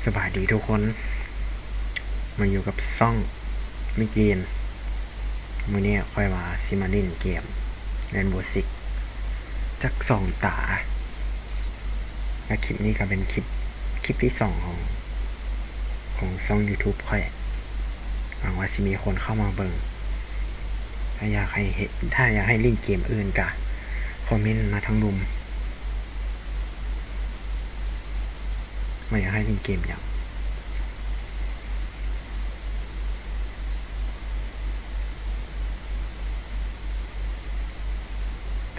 ສະບາຍດີທຸກຄົນ ມາຢູ່ກັບຊ່ອງມິກລີນ. ມື້ນີ້ຂ້ອຍວ່າຊິມາຫຼິ້ນເກມ Rainbow Six ຈັກສອງຕາ ແລະ ຄລິບນີ້ກໍເປັນຄລິບ ຄລິບທີສອງຂອງ ຂອງຊ່ອງ YouTube ຂ້ອຍ. ຫວັງວ່າຊິມີຄົນເຂົ້າມາເບິ່ງ. ຖ້າຢາກໃຫ້ເຮັດ ຖ້າຢາກໃຫ້ຫຼິ້ນເກມອື່ນກະຄອມເມັນມາທາງລຸ່ມ ວ່າຢາກໃຫ້ຫຼິ້ນເກມຫຍັງ.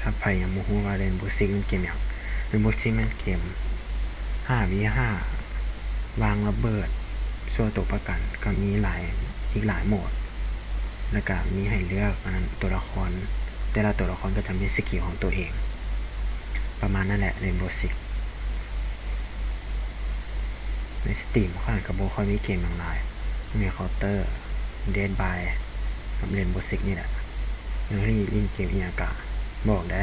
ຖ້າໃຜຍັງບໍ່ຮູ້ວ່າ Rainbow Six ແມ່ນເກມຫຍັງ, Rainbow Six ແມ່ນເກມຫ້າ V ຫ້າ ວາງລະເບີດ ຊົ່ວໂຕປະກັນ ກໍມີຫຼາຍ ອີກຫຼາຍໂໝດ ແລ້ວກໍມີໃຫ້ເລືອກ ອັນນັ້ນ ຕົວລະຄອນ ແຕ່ລະຕົວລະຄອນກໍຈະມີສະກິວຂອງຕົວເອງ ປະມານນັ້ນແຫຼະ Rainbow Six. ໃນ Steam ຂ້ອຍກໍບໍ່ຄ່ອຍມີເກມຫຍັງຫຼາຍ ມີ Counter, Dead by ກັບ Rainbow Six ນີ້ແຫຼະ. ເລື່ອງທີ່ຫຼິ້ນເກມອີ່ຫຍັງກະບອກໄດ້.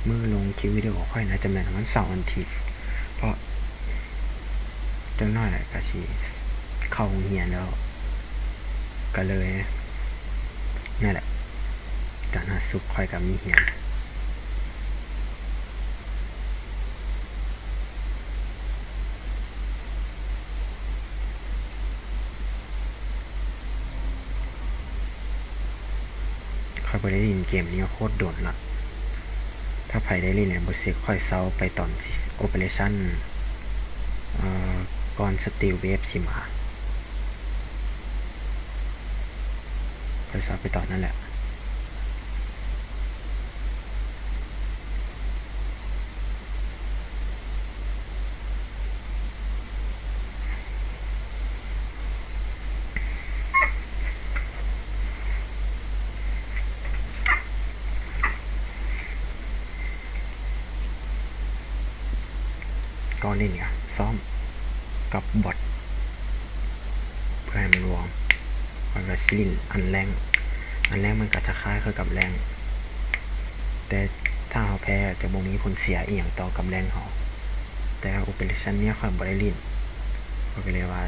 ມື້ລົງຄລິບວິດີໂອຂ້ອຍໜ້າຈະແມ່ນວັນເສົາວັນອາທິດ ເພາະຈັກໜ້ອຍແຫຼະກະຊິເຂົ້າໂຮງຮຽນແລ້ວ ກະເລີຍ ນັ້ນແຫຼະ ຈັນຫາສຸກຂ້ອຍກະມີຮຽນ. ຂ້ອຍບໍ່ໄດ້ຫຼິ້ນເກມນີ້ໂຄດດົນລະ. ຖ້າໃຜໄດ້ຫຼິ້ນ Rainbow Six ຂ້ອຍເຊົາໄປຕອນ Operation ເອີ ກ່ອນ Steel Wave ຊິມາ ຂ້ອຍເຊົາໄປຕອນນັ້ນແຫຼະ. ກ່ອນຫຼິ້ນກະຊ້ອມກັບບອດ ເພື່ອໃຫ້ມັນວອມ ແລ້ວກະຊິຫຼິ້ນອັນແລງ ອັນແລງມັນກະຈະຄ້າຍຄືກັບແລງ ແຕ່ຖ້າເຮົາແພ້ຈະບໍ່ມີຜົນເສຍອີ່ຫຍັງຕໍ່ກັບແລງເຮົາ. ແຕ່ Operation ນີ້ຂ້ອຍບໍ່ໄດ້ຫຼິ້ນ ຂ້ອຍກໍເລີຍວ່າ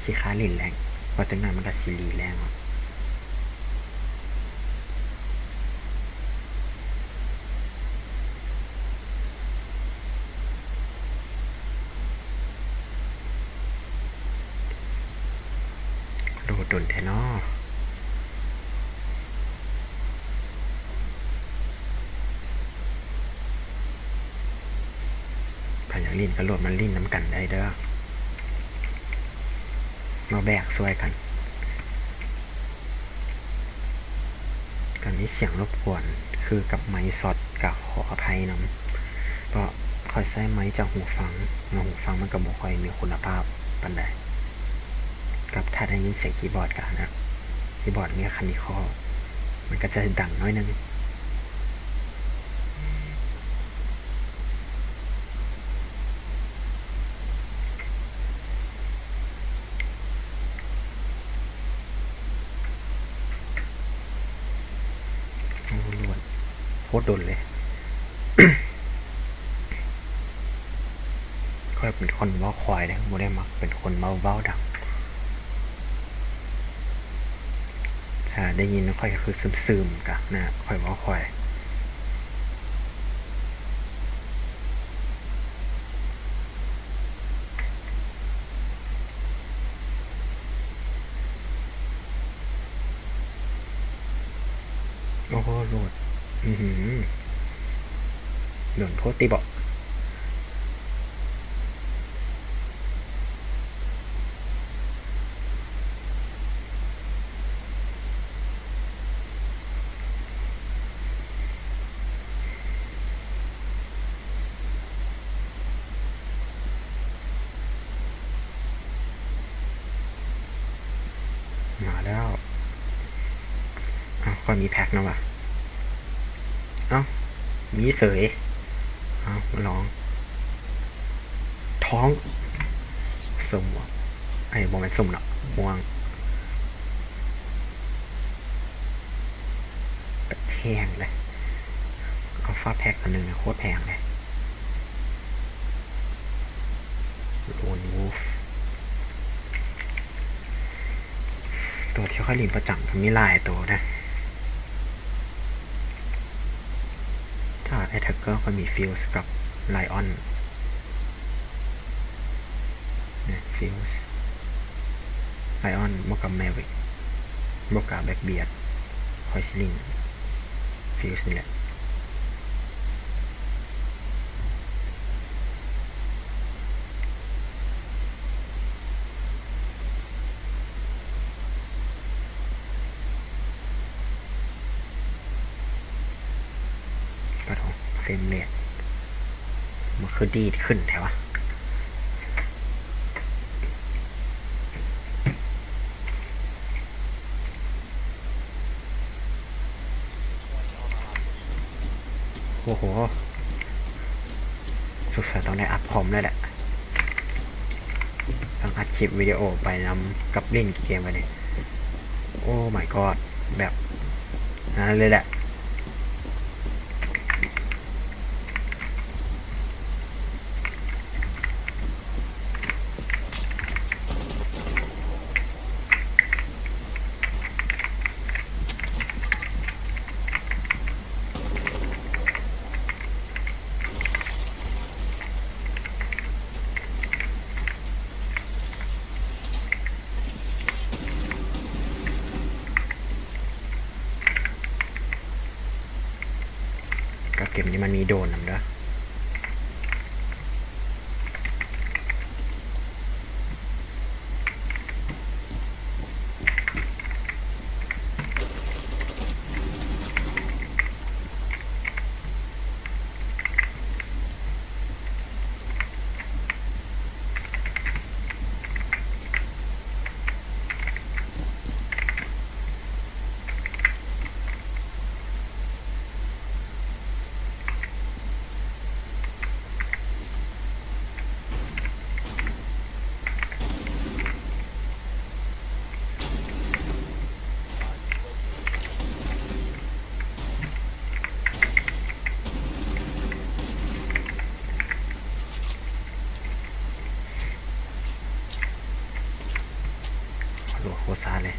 ຊິຄ້າຍຫຼິ້ນແລງ ເພາະຈັກໜ້ອຍມັນກໍຊິລີແລງເນາະ. ໂດດດົນແທ້ເນາະ. ໃຜຢາກຫຼິ້ນກໍໂຫຼດມາຫຼິ້ນນຳກັນໄດ້ເດີ້ ມາແບກຊ່ວຍກັນ. ກໍມີສຽງລົບກວນຄືກັບໄມຊັອດ ກໍຂໍອະໄພນຳ ເພາະຂ້ອຍໃຊ້ໄມຈາກຫູຟັງ ແລ້ວຫູຟັງມັນກໍບໍ່ຄ່ອຍມີຄຸນນະພາບປານໃດ ກັບຖ້າໄດ້ຍິນສຽງຄີບອດກໍນະ ຄີບອດ Mechanical ມັນກໍຈະດັງໜ້ອຍໜຶ່ງ. ໂອ້ ໂຄດດົນເລີຍ. ຂ້ອຍເປັນຄົນເວົ້າຄ່ອຍເດ້ ບໍ່ໄດ້ມັກເປັນຄົນເວົ້າ ເວົ້າດັງ. ຖ້າໄດ້ຍິນຂ້ອຍກໍຄືຊຶມໆ ກະນະ ຂ້ອຍເວົ້າຄ່ອຍ. ໂອ້ໂຫ ໂຫຼດ ອືຫື ດົນໂພດຕິບໍ. ມາແລ້ວ ເອົ້າ ຂ້ອຍມີແພັກນຳຫວາ ເອົ້າ ມີເສີຍ ເອົ້າ ມາລອງ ທ້ອງ ສົມ ເອີຍ ບໍ່ແມ່ນສົມເນາະ ມ່ວງ ແຮງເດ້ ເອົາ Fast Pack ອັນໜຶ່ງນະ ໂຄດແພງເດ້. Lone Wolf ຕົວທີ່ຂ້ອຍຫຼິ້ນປະຈຳກໍມີຫຼາຍໂຕນະ. ຖ້າ Attacker ຂ້ອຍມີ Fuse ກັບ Lion ນະ Fuse Lion ບວກກັບ Maverick ບວກກັບ Blackbeard ຂ້ອຍຊິຫຼິ້ນ Fuse ນີ້ແຫຼະ. ປະໂທ Frame Rate ມັນຄືດີດຂຶ້ນແທ້ວະ. ໂອ້ໂຫ ສົງໄສຕ້ອງໄດ້ອັບຄອມແລ້ວແຫຼະ ຕ້ອງອັດຄລິບວິດີໂອໄປນຳກັບຫຼິ້ນເກມໄປນີ້. Oh my god ແບບນັ້ນເລີຍແຫຼະ. ກັບເກມນີ້ມັນມີໂດຣນນຳເດີ. ໂອ້ໂຫ ໂຄດຊ້າເລີຍ.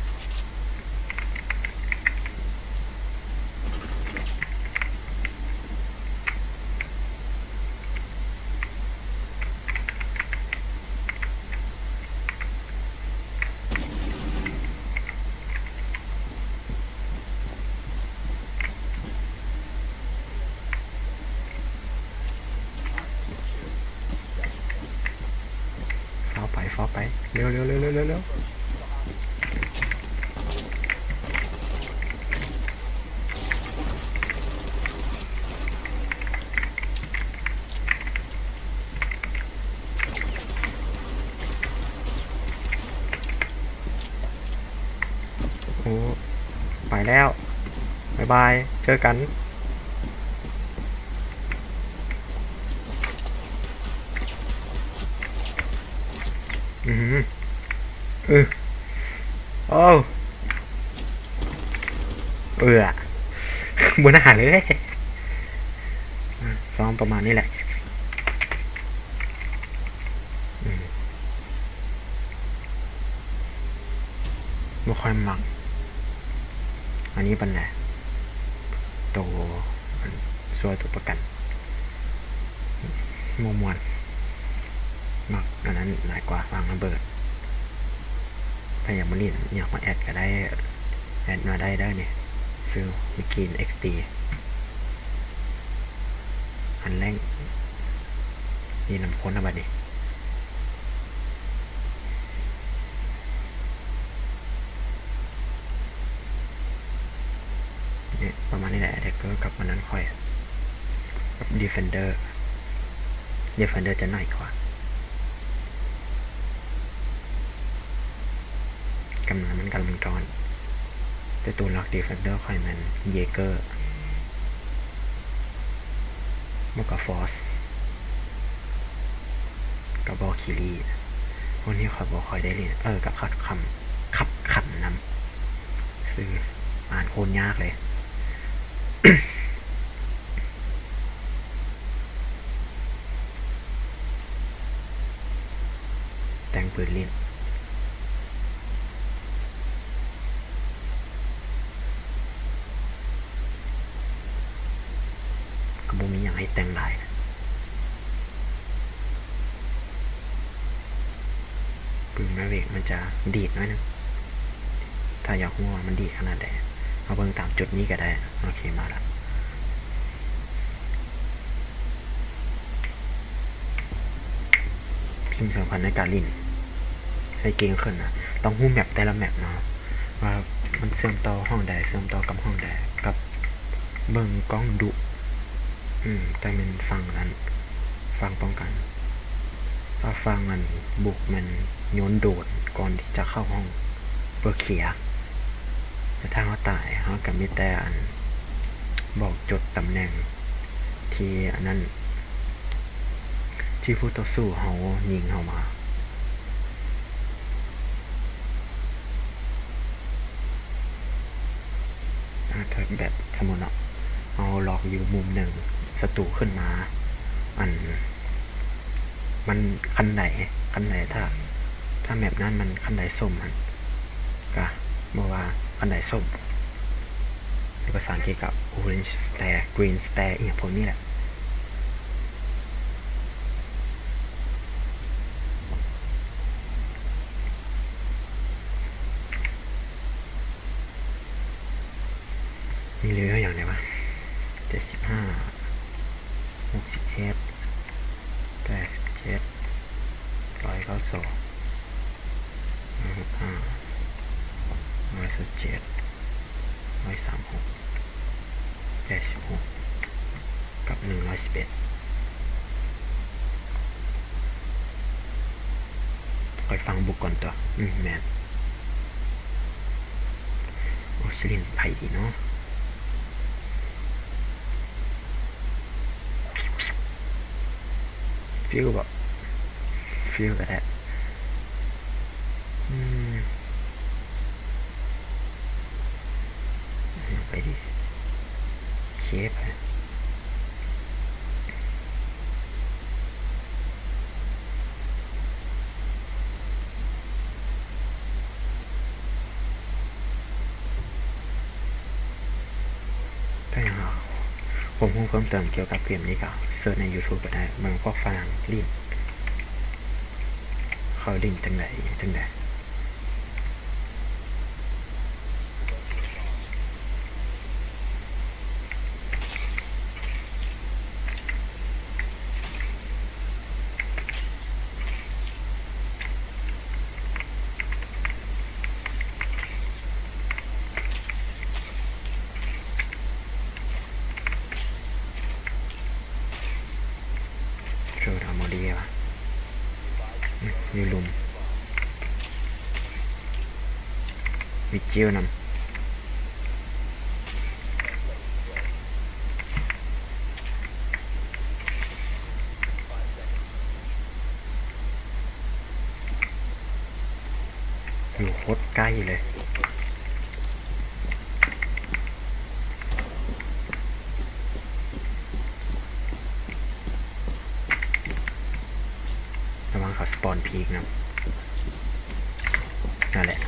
ຟ້າວໄປ ຟ້າວໄປ ເລັວໆໆໆໆ. ໂອ້ ໄປແລ້ວ ບາຍບາຍ ເຈີກັນ. ອື ອື ໂອ້ ເອີ ບໍ່ໜ້າເລີຍ. ອາ ຊ້ອມປະມານນີ້ແຫຼະ. ອື ບໍ່ຄ່ອຍມັກອັນນີ້ປານໃດ ໂຕ ຊ່ວຍຕົວປະກັນ ບໍ່ມ່ວນ ມັກອັນນັ້ນຫຼາຍກວ່າ ວາງລະເບີດ. ໃຜຢາກມາຫຼິ້ນ ຢາກມາແອັດກໍໄດ້ ແອັດມາໄດ້ເດີນີ້ ຊື່ Mikin XD ອັນແລງ ນີ້ນຳຄົນນະບັດນີ້. ນີ້ ປະມານນີ້ແຫຼະ Attacker ກັບອັນນັ້ນຂ້ອຍ ກັບ Defender Defender ຈະໜ້ອຍກວ່າ. ກຳລັງມັນກຳລັງຕ້ອນ ແຕ່ຕົວຫຼັກ Defender ຂ້ອຍແມ່ນ Jaeger ບວກກັບ Faust ກັບ Valkyrie ພວກນີ້ຂ້ອຍບໍ່ຄ່ອຍໄດ້ຫຼິ້ນ ເອີ ກັບ Kapkan Kapkan ນຳ ຊື່ ອ່ານໂຄດຍາກເລີຍ. ເປີດຫຼິ້ນ ກໍບໍ່ມີຫຍັງໃຫ້ແຕ່ງຫຼາຍ. ປືນ Mavic ມັນຈະດີດໜ້ອຍໜຶ່ງ ຖ້າຢາກຮູ້ວ່າມັນດີດຂະໜາດໃດ ເຮົາເບິ່ງຕາມຈຸດນີ້ກໍໄດ້. ໂອເຄ ມາລະ. ສິ່ງສຳຄັນໃນການຫຼິ້ນໃຫ້ເກັ່ງຂຶ້ນນະ ຕ້ອງຮູ້ແມັບແຕ່ລະແມັບເນາະ ວ່າມັນເຊື່ອມຕໍ່ຫ້ອງໃດ ເຊື່ອມຕໍ່ກັບຫ້ອງໃດ ກັບເບິ່ງກ້ອງດຸ ອືມ ຕ້ອງແມ່ນຝັ່ງນັ້ນ ຝັ່ງປ້ອງກັນ ຖ້າຝັ່ງອັນບຸກແມ່ນໂຍນໂດຣນກ່ອນທີ່ຈະເຂົ້າຫ້ອງເພື່ອເຄຍ ແຕ່ຖ້າເຮົາຕາຍ ເຮົາກໍມີແຕ່ອັນບອກຈຸດຕຳແໜ່ງທີ່ອັນນັ້ນ ທີ່ຜູ້ຕໍ່ສູ້ເຮົາຍິງເຮົາມາ. ອາ ຖ້າແບບ ສົມມຸດເນາະ ເຮົາລັອກຢູ່ມຸມໜຶ່ງ ສັດຕູຂຶ້ນມາ ອັນ ມັນ ຄັນໄດ ຄັນໄດ ຖ້າ ຖ້າແມັບນັ້ນມັນຄັນໄດສົ້ມຫັ້ນ ກະບອກວ່າຄັນໄດສົ້ມ ຫຼືພາສາອັງກິດກໍ Orange Stair Green Stair ອີ່ຫຍັງພວກນີ້ແຫຼະ. ມີເລເວວຫຍັງແດ່ວະ? ເຈັດສິບຫ້າ ຫົກສິບເອັດ ແປດສິບເຈັດ ຮ້ອຍເກົ້າສິບສອງ ຮ້ອຍຫົກສິບຫ້າ ຮ້ອຍຊາວເຈັດ ຮ້ອຍສາມສິບຫົກ ແປດສິບຫົກ ກັບໜຶ່ງຮ້ອຍສິບເອັດ ຂ້ອຍຟັງບຸກກ່ອນຕົວະ. ອືມ ແມ່ນ. ໂອ້ ຊິຫຼິ້ນໃຜດີເນາະ? ຟິວບໍ? ຟິວກໍໄດ້. ອືມ ຫຍັງໄປດີ? ເຄບ. ຖ້າຢາກຫາຄວາມຮູ້ເພີ່ມເຕີມກ່ຽວກັບເກມນີ້ກໍເສີດໃນຢູທູບກໍໄດ້ ເບິ່ງພວກຝຣັ່ງຫຼິ້ນ ເຂົາຫຼິ້ນຈັ່ງໃດ ຫຍັງຈັ່ງໃດ. ໂຊດາໂມດີວະ ອືມ ຢູ່ລຸ່ມ ມີຈິວນຳ. ຢູ່ໂຄດໃກ້ເລີຍ. ລະວັງເຂົາສະປອນພີກນຳ. ນັ້ນແຫຼະ.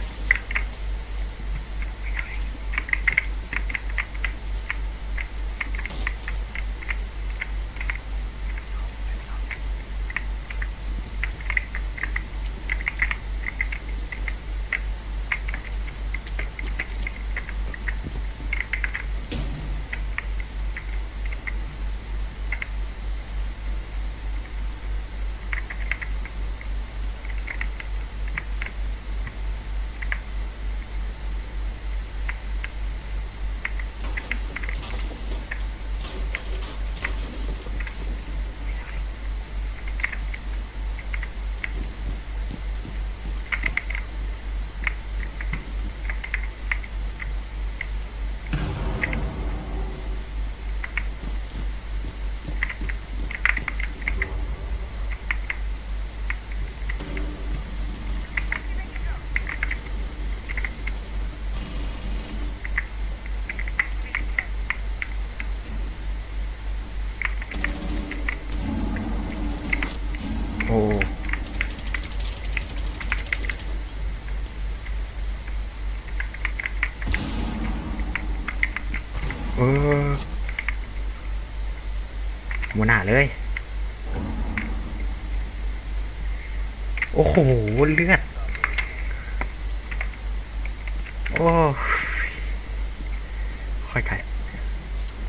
ໂອ້. ບໍ່ໜ້າເລີຍ. ໂອ້ໂຫ ເລືອດ ໂອ້ ຂ້ອຍກະ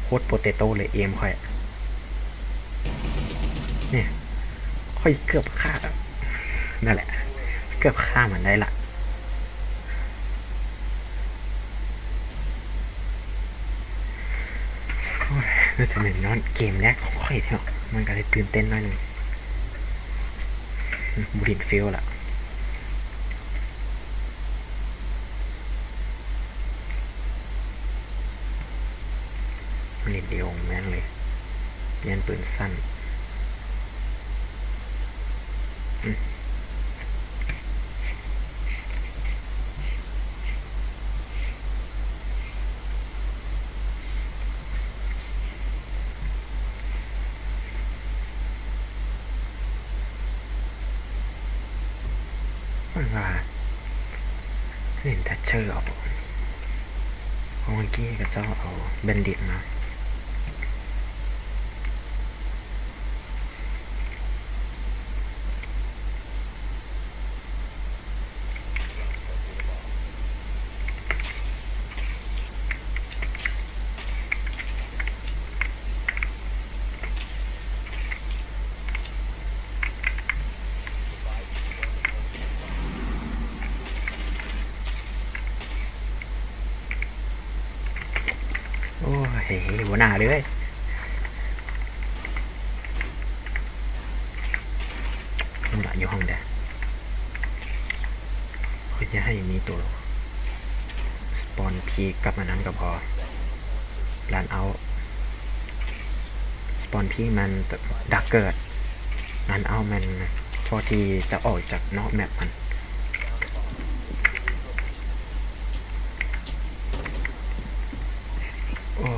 ໂຄດໂປເຕໂຕ້ເລີຍ ເອມຂ້ອຍ ນີ້ ຂ້ອຍເກືອບຂ້າ ນັ້ນແຫຼະ ເກືອບຂ້າມັນໄດ້ລະ. ໂອ້ຍ ໜ້າຈະແມ່ນຍ້ອນເກມແລກຂອງຂ້ອຍເນາະ ມັນກະເລີຍຕື່ນເຕັ້ນໜ້ອຍໜຶ່ງ. ບໍ່ຫຼິ້ນເຟວລະ ຫຼິ້ນເດວອງແມ່ນເລີຍ ປ່ຽນປືນສັ້ນ. ເບິ່ງວ່າເຫັນແທດເຊີເອົາ ຂອງເມື່ອກີ້ເຂົາເຈົ້າເອົາແບນດິດມາ. ໂອ້ຍ ບໍ່ໜ້າເລີຍ. ມັນລະຢູ່ຫ້ອງໃດ ຂ້ອຍຈະໃຫ້ມີໂຕສະປອນພີກກັບອັນນັ້ນກໍພໍ ລັນເອົາ ສະປອນພີກແມ່ນດັກເກີດ ລັນເອົາແມ່ນພໍທີ່ຈະອອກຈາກນອກແມັບຫັ້ນ. ໂອ້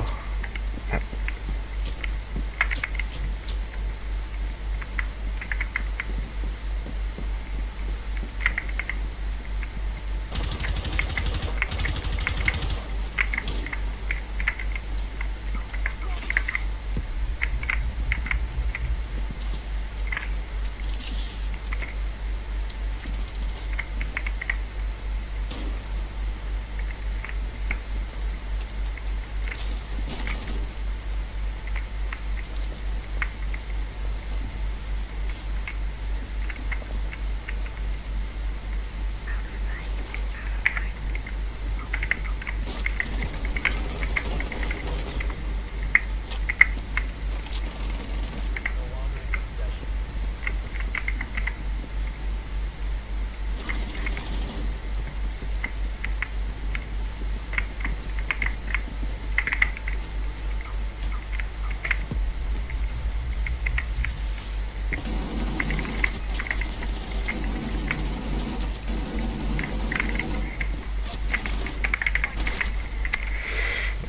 ແບບ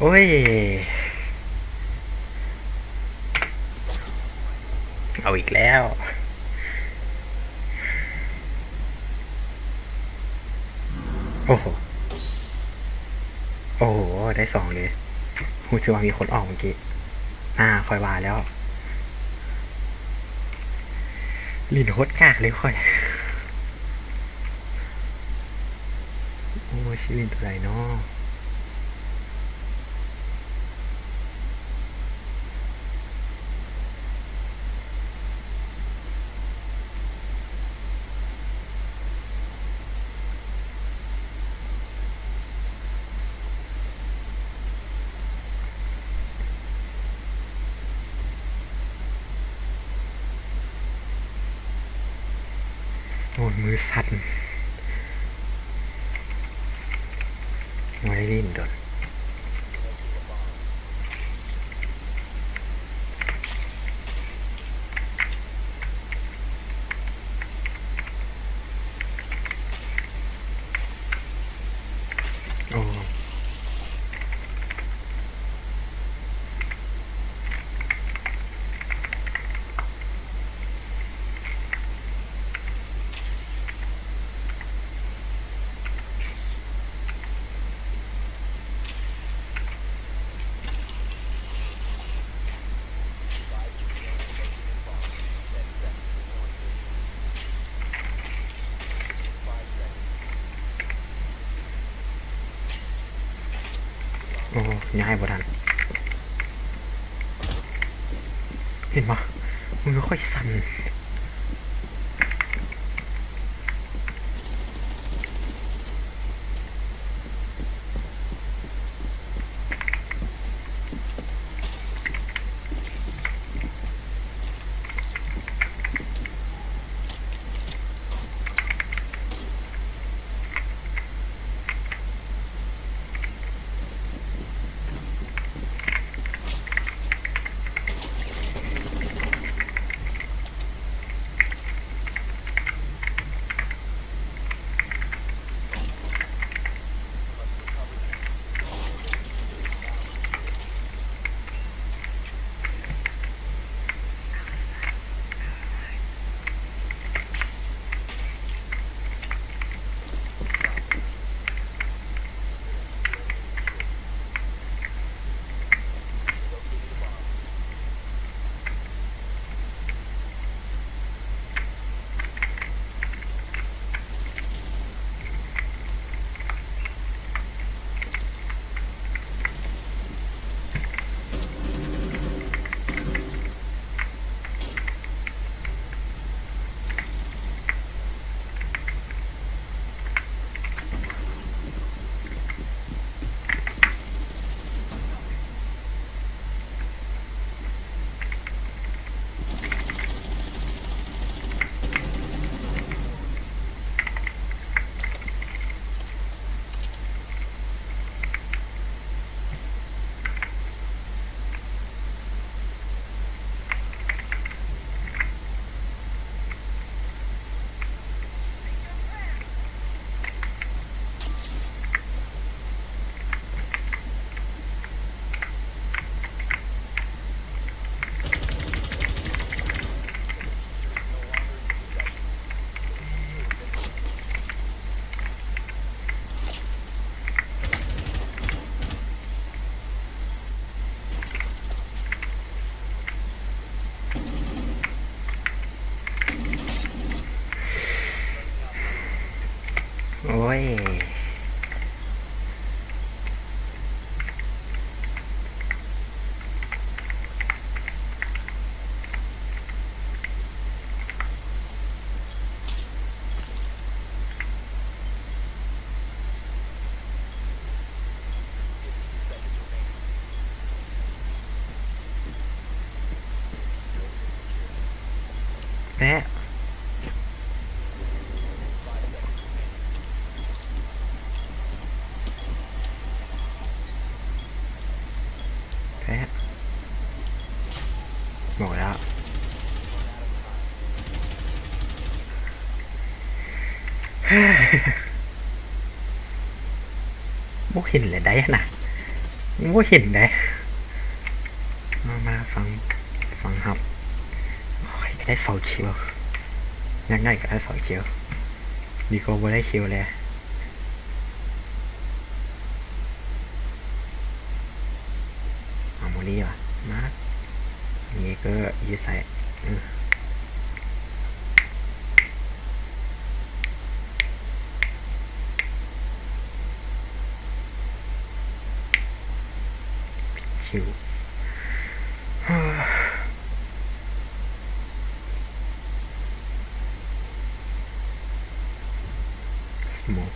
ໂອ້ຍ ເອົາອີກແລ້ວ. ໂອ້ໂຫ ໂອ້ໂຫ ໄດ້ສອງເລີຍ. ຮູ້ສຶກວ່າມີຄົນອອກເມື່ອກີ້. ໜ້າ ຂ້ອຍວ່າແລ້ວ ຫຼິ້ນໂຄດກາກເລີຍຂ້ອຍ. ໂອ້ຍ ຊິຫຼິ້ນໂຕໃດນໍ? ໂອ້ຍ ມືສັ່ນ ບໍ່ໄດ້ຫຼິ້ນດົນ. ໂອ້ ໂ ໂອ້ ຍ້າຍບໍ່ທັນ ເຫັນບໍ່? ມືຂ້ອຍສັ່ນ. ໂອ້ຍ. ແປະ ແປະ ບອກແລ້ວ ບໍ່ເຫັນແຫຼະໃດຫັ້ນນະ ຍັງບໍ່ເຫັນໃດ. ມາ ມາຝັ່ງ ຝັ່ງຮັບ ໂອ້ຍ ກະໄດ້ສອງຄິວ ຢ່າງໜ້ອຍກະໄດ້ສອງຄິວ ດີກວ່າບໍ່ໄດ້ຄິວແລະ. ອາໂມລີຫວາ ມາ ເຢເກີຢູ່ໃສ? ເອີ ຄິວ ສະໂມກ.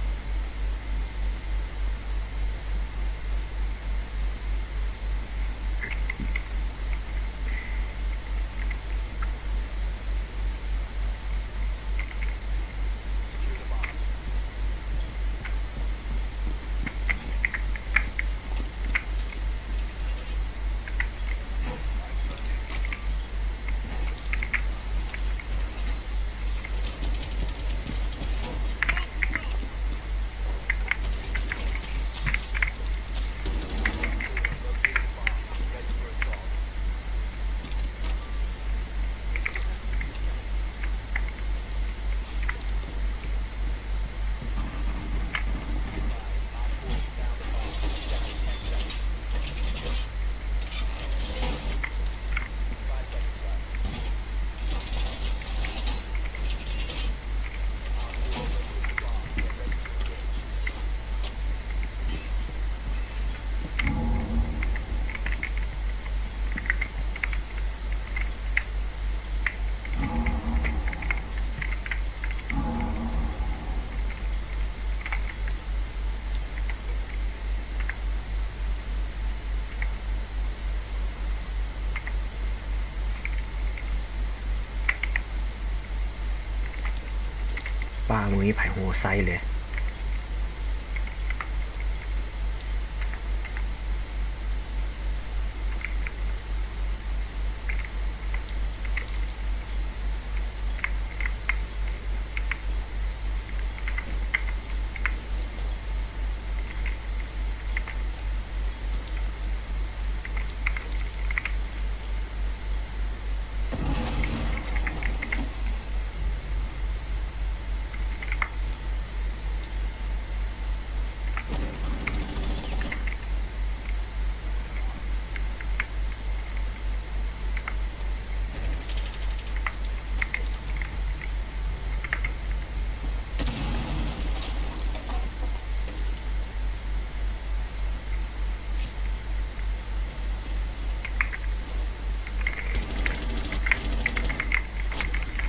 ວ່າບໍ່ມີໃຜຮູ້ໄຊເລີຍ.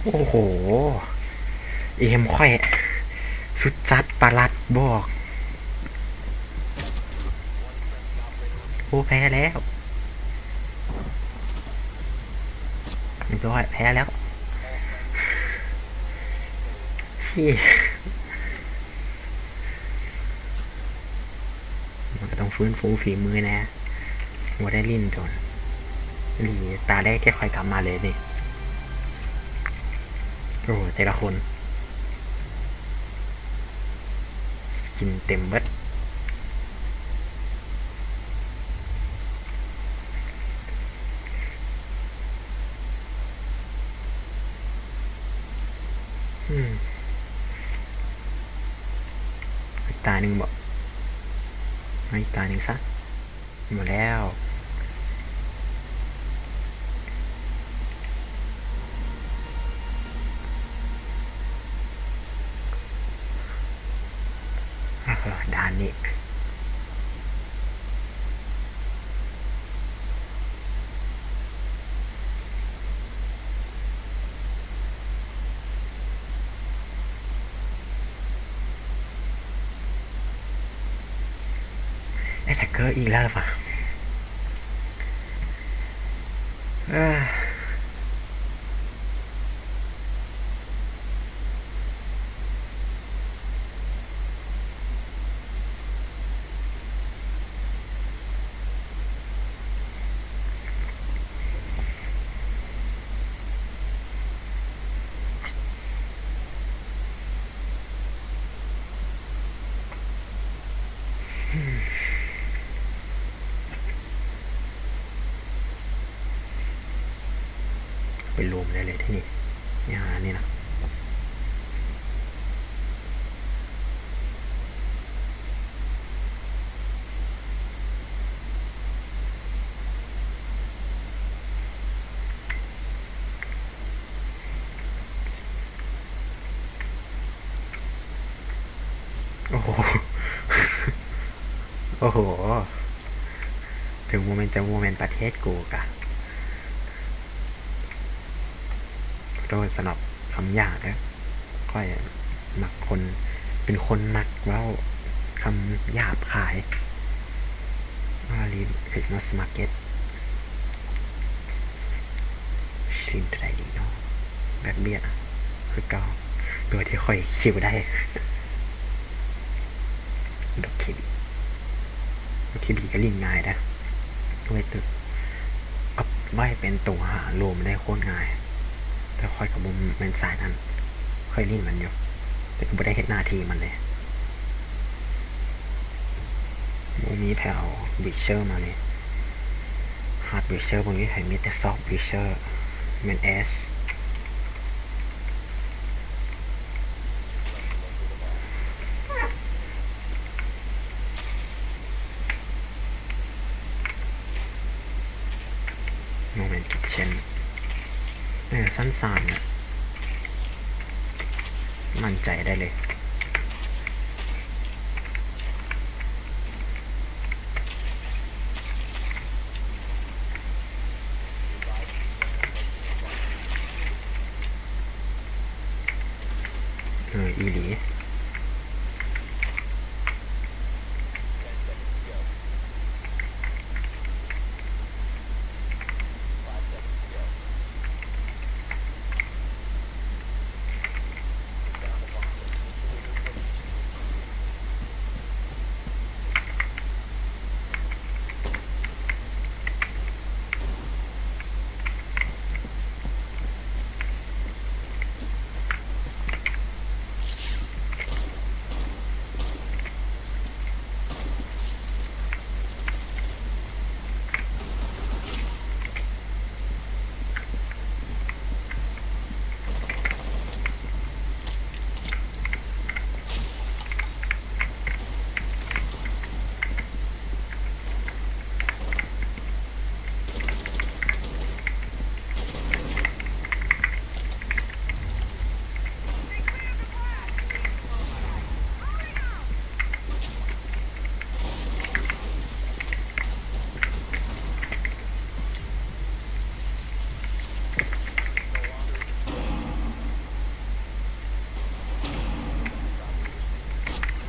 ໂອ້ໂຫ ເອມຂ້ອຍ ສຸດຈັດປະຫຼັດບອກ. ໂອ້ ແພ້ແລ້ວ. ຮຽບຮ້ອຍ ແພ້ແລ້ວ. ມັນກໍຕ້ອງຟື້ນຟູຝີມືແດ່. ບໍ່ໄດ້ຫຼິ້ນໂດນອີ່ຫຼີ ຕາແລກທີ່ຂ້ອຍກັບມາເລີຍນີ້. ໂອ້ ແຕ່ລະຄົນ ສະກິນເຕັມເບິດ. ອືມ ອີກຕາໜຶ່ງບໍ? ເອົາອີກຕາໜຶ່ງຊະ. ໝົດແລ້ວ. ອາ ດ່ານນີ້ ແອັດແທັກເກີອີກແລ້ວລະຫວາ? ເອີ. ໄປລວມໄດ້ເລີຍທີ່ນີ້ ນີ້ຫານີ້ນະ. ໂອ້ໂຫ ໂອ້ໂຫ ເຖິງບໍ່ແມ່ນເຈົ້າ ບໍ່ແມ່ນປະເທດກູກະ ຂໍໂທດສຳລັບຄຳຫຍາບເດີ້. ຂ້ອຍມັກຄົນ ເປັນຄົນມັກເວົ້າຄຳຫຍາບຄາຍ. ມາລີນຄຣິສມາສມາເກັດ ຊິຫຼິ້ນໂຕໃດດີເນາະ? ແບັກເບຍດຄືເກົ່າ ໂຕທີ່ຂ້ອຍຄິວໄດ້. ດອກເຄບີ ດອກເຄບີກໍຫຼິ້ນງ່າຍເດ້ ເວເຕີ ເອົາໄວ້ເປັນໂຕຫາໂລມໄດ້ໂຄດງ່າຍ. ແຕ່ຂ້ອຍກໍບໍ່ແມ່ນສາຍນັ້ນ ເຄີຍຫຼິ້ນມັນຢູ່ ແຕ່ກໍບໍ່ໄດ້ເຮັດໜ້າທີ່ມັນເລີຍ. ບໍ່ມີໃຜເອົາບຣີດເຊີມາເລີຍ. ຮາດບຣີດເຊີບໍ່ມີໃຜ ມີແຕ່ຊອບບຣີດເຊີ. ແມ່ນແອສ ໂມເມັນຄິດເຊັ່ນ ເອີ ຊັ້ນສາມນີ້ ໝັ້ນໃຈໄດ້ເລີຍ. ເອີ ອີ່ຫຼີ.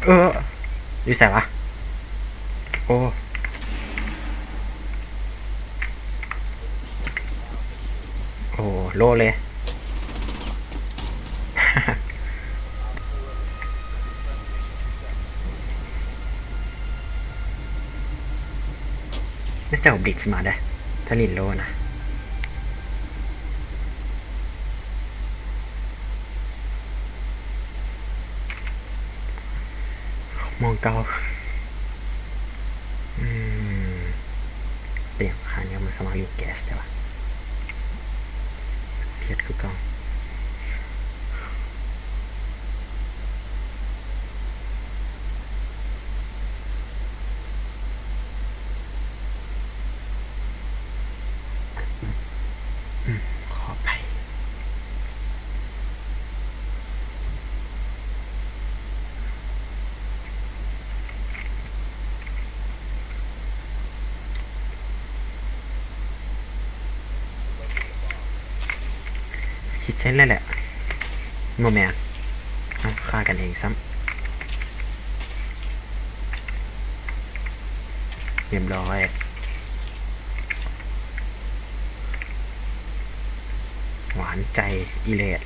ເອີ ຢູ່ໃສວະ? ໂອ້ ໂອ້ ໂລເລີຍ. ໜ້າຈະເອົາບລິດມາເດ້ ຖ້າຫຼິ້ນໂລນະ. ໝ່ອງເກົ່າ. ອືມ ເປັນຫຍັງຄາງນີ້ມັນສາມາດລີແກສໄດ້ວະ? ເຮັດຄືເກົ່າ. ອືມ ຂໍອະໄພ. ຄິດໃຊ້ແລ້ວແຫຼະ. ບໍ່ແມ່ນ. ເອົ້າ ຂ້າກັນເອງຊ້ຳ. ຮຽບຮ້ອຍ. ຫວານໃຈອີ່ແຫຼດ.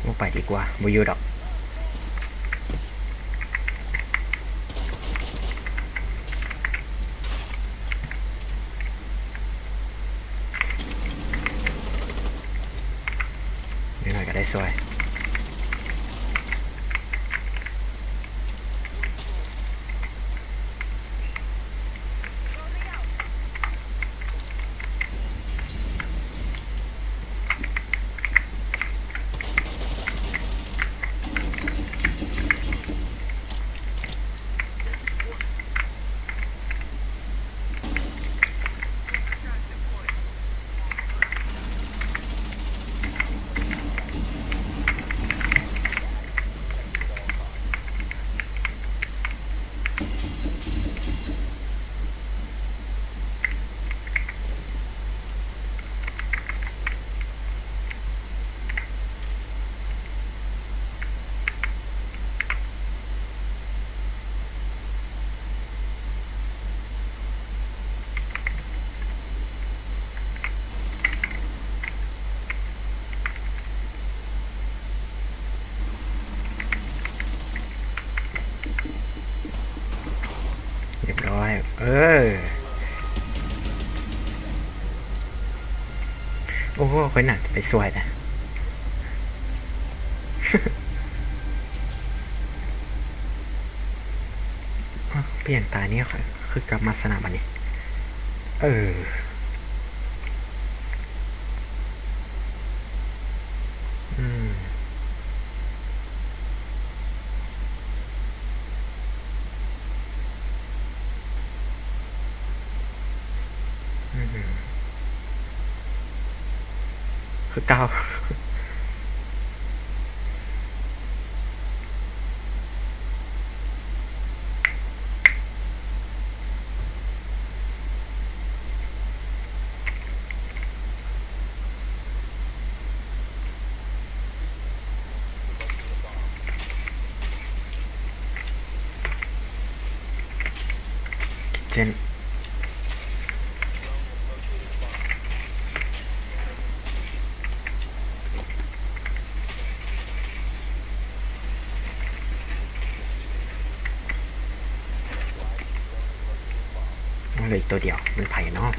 ໂອ້ ໄປດີກວ່າ ບໍ່ຢູ່ດອກ. ໜ້ອຍໆກໍໄດ້ຊ່ວຍ. ຮຽບຮ້ອຍ. ເອີ ໂອ້ ຂ້ອຍໜ້າຈະໄປຊ່ວຍນະ. ເປັນຫຍັງຕາຍນີ້ ຄືກັບມາຊະນະບາດນີ້. ເອີ ອືມ. ຄືເກົ່າ. ເຊັ່ນ ເຫຼືອອີກໂຕດຽວ ແມ່ນໃຜເນາະ?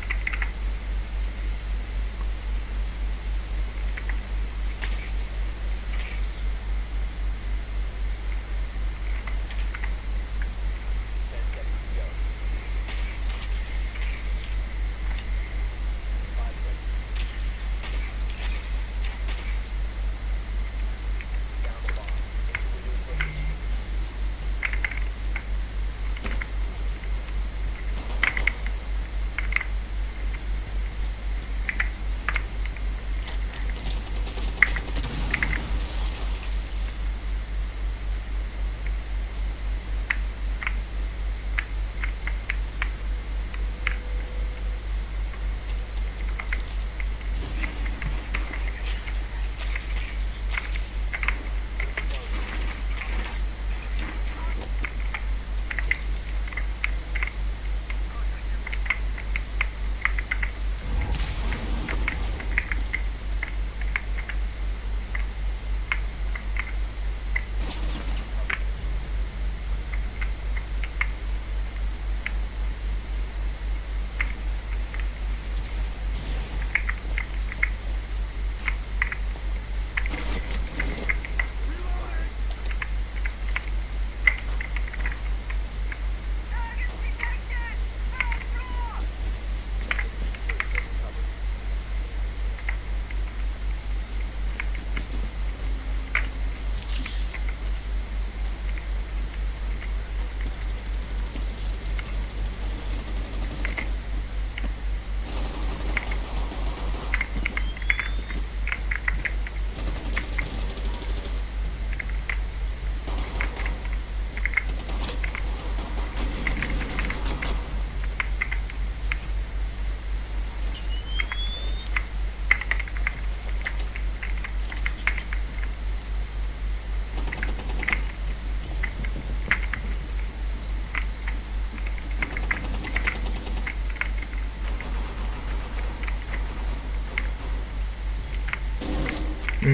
ອື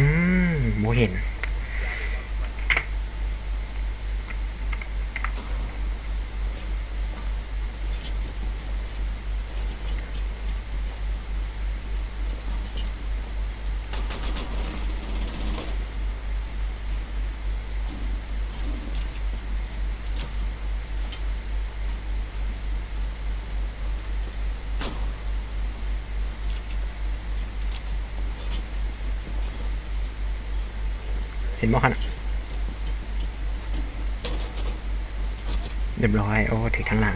ມ ບໍ່ເຫັນ. ເຫັນບໍ່ຫັ້ນນະ? ຮຽບຮ້ອຍ. ໂອ້ ຖືກທາງຫຼັງ.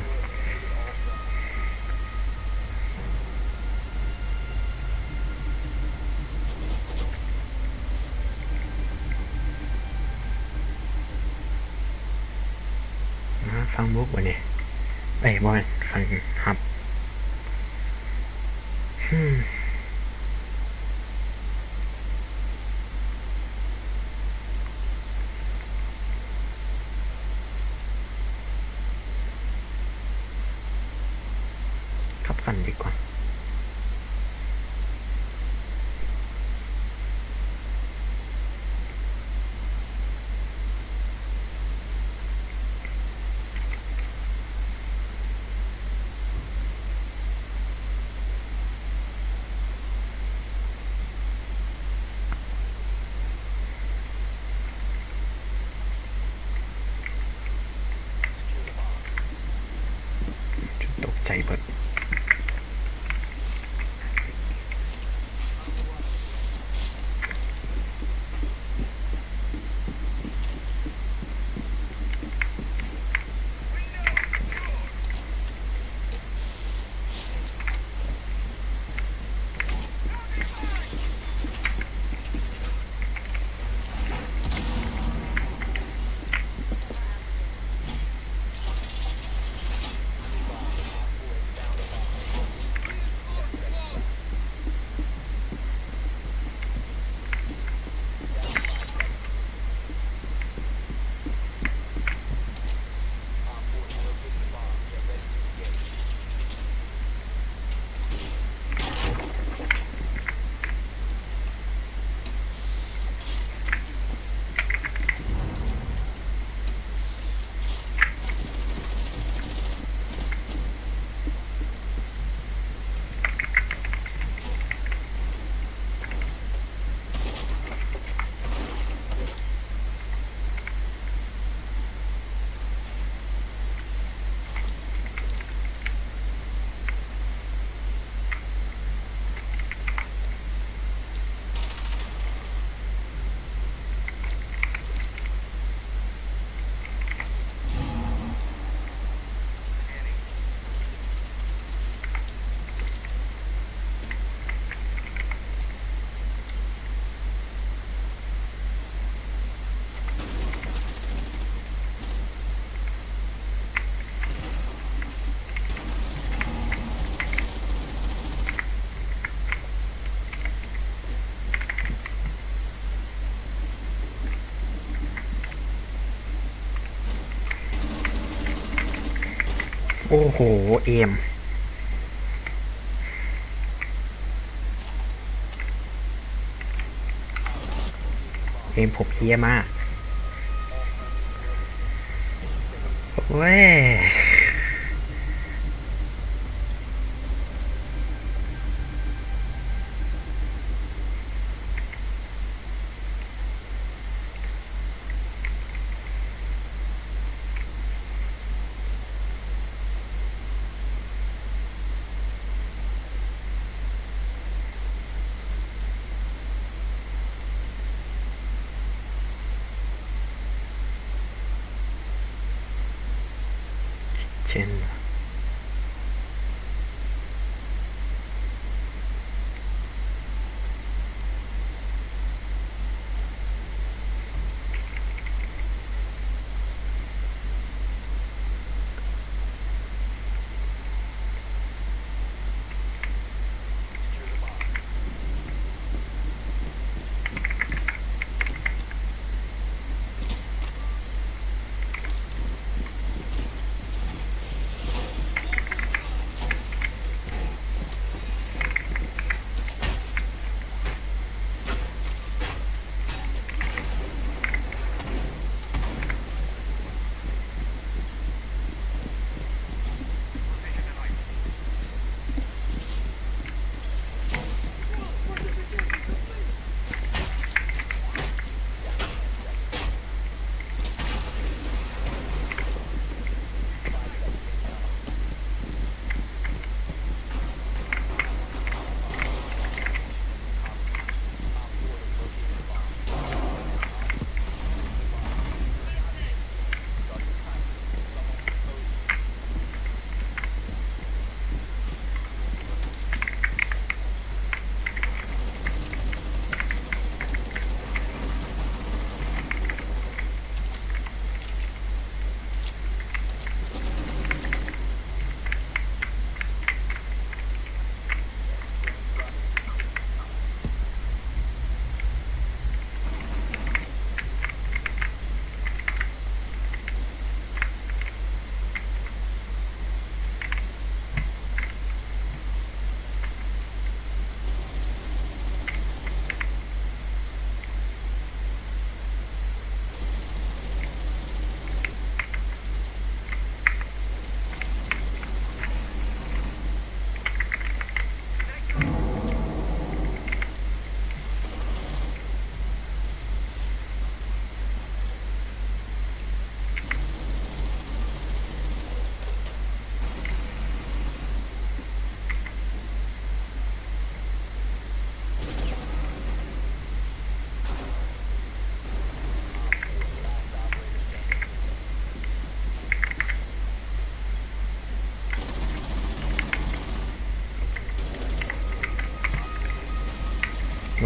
ອ່າ ຝັ່ງບຸກບັດນີ້ ເອີຍ ບໍ່ແມ່ນ ຝັ່ງຮັບ. ຂັบปั่นดีกว่า. ໂ ໂອ້ໂຫ ເອມ ເອມ ຜົມເພຍມາກ ໂອ້ຍ. ເຊັ່ນ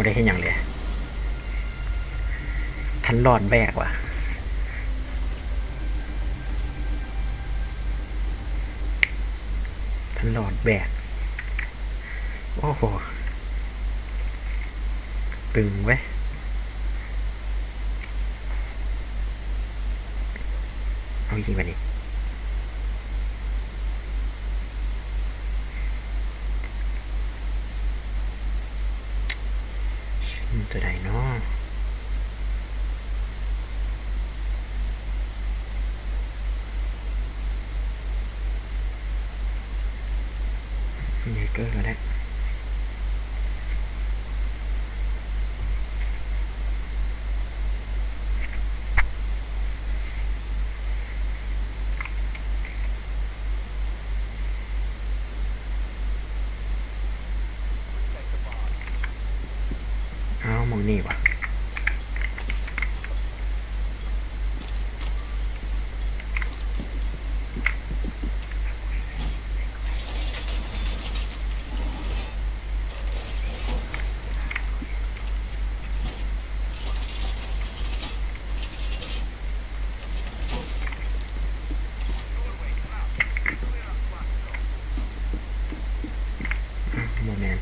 ບໍ່ໄດ້ເຮັດຫຍັງເລີຍ ທັນຫຼອດແບກວ່າ ທັນຫຼອດແບກ. ໂອ້ໂຫ ຕຶງເວີຍ. ເອົາອີກບາດນີ້ ຊິເປັນຕົວໃດເນາະ? ເນເກີກໍໄດ້. ອ້າວ ໝ່ອງນີ້ຫວາ? ອ້າວ ບໍ່ແມ່ນ. ໂ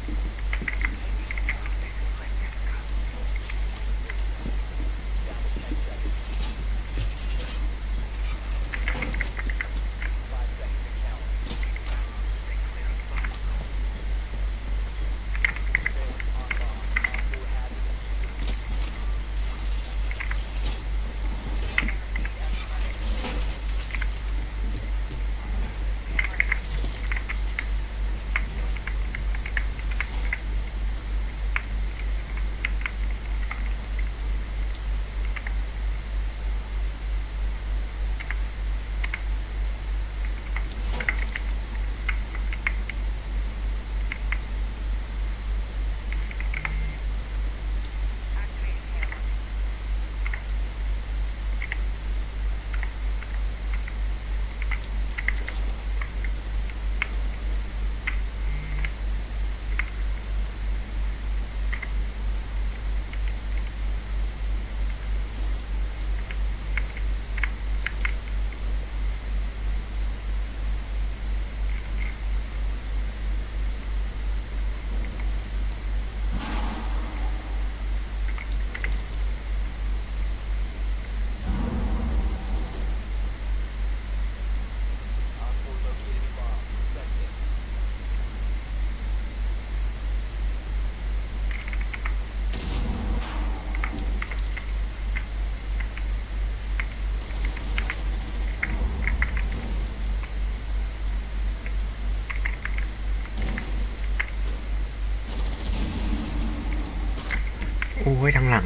ໂອ້ຍ ທາງຫຼັງ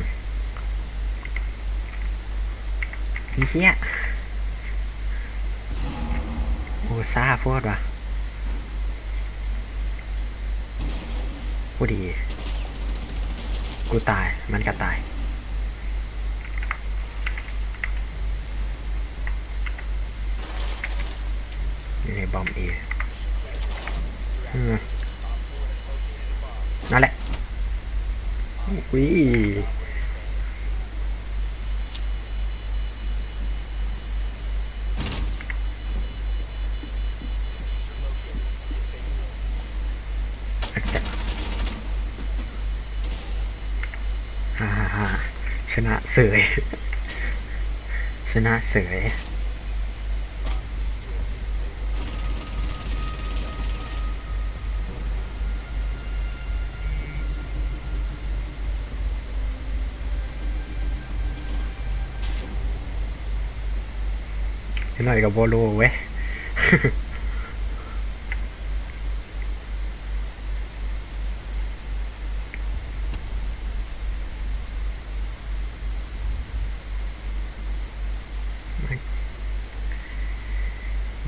ອີເຫ້ຍ ໂອ້ ຊ້າໂພດວ່າ ພໍດີ ກູຕາຍ ມັນກໍຕາຍ. ນີ້ ບອມເອ ເອີ ນັ້ນແຫຼະ ອຸ້ຍ. ຊະນະເສີຍ ຊະນະເສີຍ. ຈັກໜ້ອຍກໍບໍ່ໂລເວີຍ.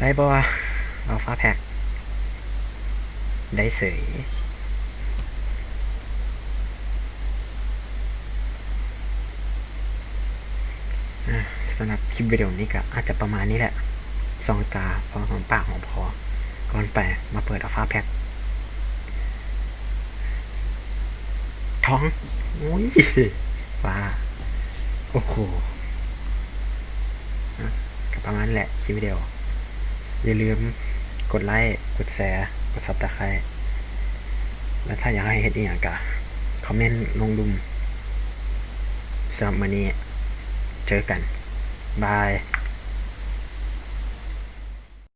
ໄດ້ບໍ່ Alpha Pack? ໄດ້ເສີຍ. ອ່າ ສຳລັບຄລິບວິດີໂອນີ້ກໍອາດຈະປະມານນີ້ແຫຼະ ສ່ອງຕາພໍຫອມປາກຫອມຄໍ. ກ່ອນໄປມາເປີດເອົາຟ້າແພັກ ທ້ອງ ໂອ້ຍ ຟ້າ ໂອ້ໂຫ ອ່ະ ກໍປະມານນີ້ແຫຼະ ຄລິບວິດີໂອ. ຢ່າລືມກົດໄລ້ ກົດແຊ ກົດ Subscribe ແລະ ຖ້າຢາກໃຫ້ເຮັດອີ່ຫຍັງກະຄອມເມັນລົງລຸ່ມ. ສຳລັບມື້ນີ້ ເຈີກັນ ບາຍ.